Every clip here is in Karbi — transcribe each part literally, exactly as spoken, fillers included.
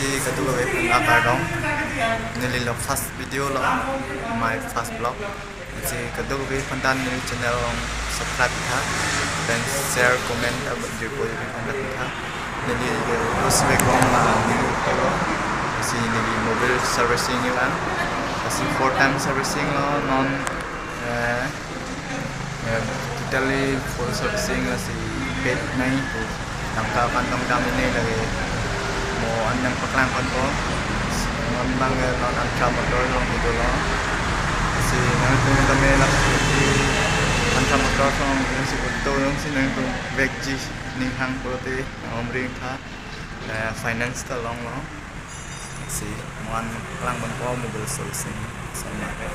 Kadokave aphan kardom. Neli lo first video lo, my first vlog. Lasi kadokave aphan ta neli channel along subscribe tha, then share, comment, ab-, jirpo jirpi aphan tha. Neli lo sibek bom la neli lo. Lasi neli mobile servicing lang. Lasi four time servicing lo non, eh, eh, totally full servicing lasi paid nai pu. Tangka kan tangka mene lagi. Mo an nangpaklang ponpo. Non abang, eh, non Ancha Motor along dolo. Lasi nangtum kami lasi Ancha Motor along, lasi auto along si nangtum vekji ning hang pulote nang-omring tha, eh, finance ta longlo. Lasi mo an paklang ponpo mobile servicing. Sama ke.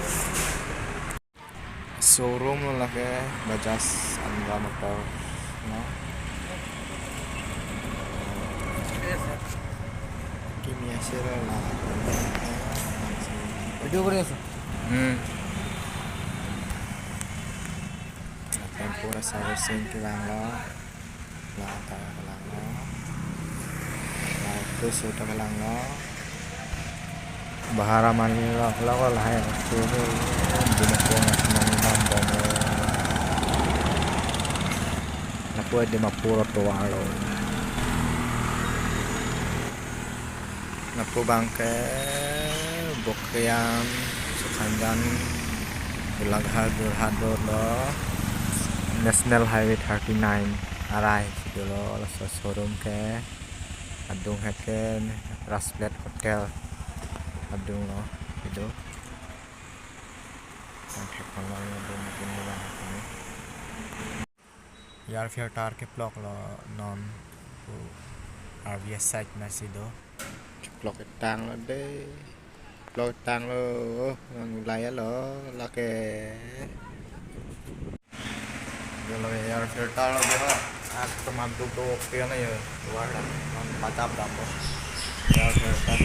Showroom lo lake Bajaj Almera Motor, no? Kimi ase lo la. Video kori ase? Hmm. Tempo ra servicing kelang lo. La ta kelang lo. La tu su ta kelang lo. Bahar amonit lo, lo lahai tu tu. Dimapur na semang imam bom lo. Lapu Dimapur atovar lo. Lapu abang ke Bokajan, Sukhajan, Golaghat, Jorhat road lo, National Highway thirty-nine arai si dolo, laso showroom ke adung het ke Raj Plate Hotel adung lo, itu. Tang thek pon lo adung, adung lo bang ini. Air filter keplok lo non pu R V S side na si do. Keplok tang lo de. Keplok tang lo. Nang ulai lo lake. Yo lo air filter lo de ho. Ak teman tu do ke na yo. Luar dah. Non pajap dam lo. Air filter.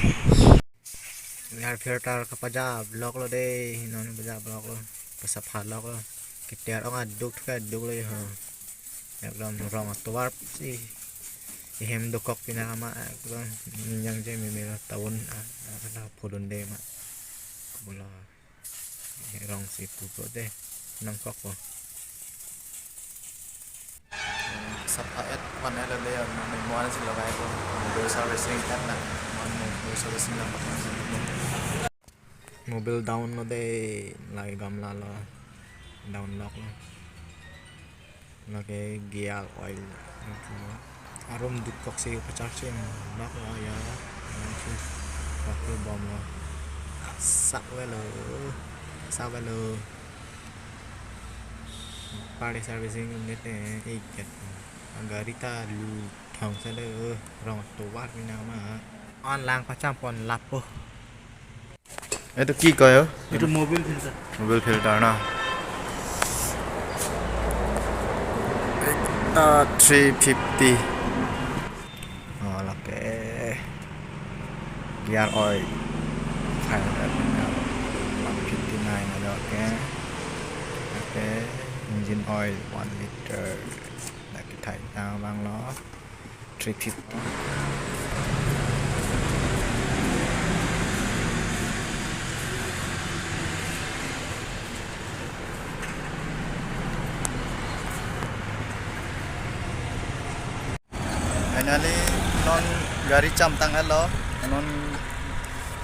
Air filter kapajap lok lo de, non pajap lok lo, pasapha lok lo, keter ong aduk ke aduk lo ho, ekdom rong atovar si, ehem dokok pina ama ekdom, ninjang je meme lo taun a, a, a, pudun de ma, bula, rong si pupo de, nangkok lo. Sapha et one L de, mane mo an si lagai ko, mobile servicing et na, mo an mobile servicing lang pakai si. Mobile down lo de, lake gamla lo, down lok lo. Lake gear oil. Arum duk kok si pacharge lok lo ya. Lake bom lo. Sak velo. Sak velo. Pari servicing unit eh, iket. Gari ta lu thang sa de, eh, rong atovar mina ma. An lang pacham pon lapo. এইটো কি কয় অ? এইটো Mobil filter. Mobil filter ন? এটা three fifty. Oh, lake gear oil five hundred ml, one fifty-nine ada, okay. Okay, engine oil one liter. Dak kethai tang abang lo three fifty. Finally, non gari cham tang-et lo, non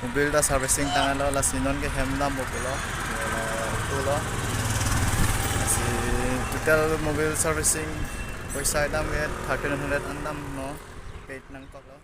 mobil ta servicing tang-et lo, lasi non ke hem dam bo pulo, lo, tu lo. Lasi total mobil servicing poisa dam ke thirteen hundred an dam lo, paid nangkok lo.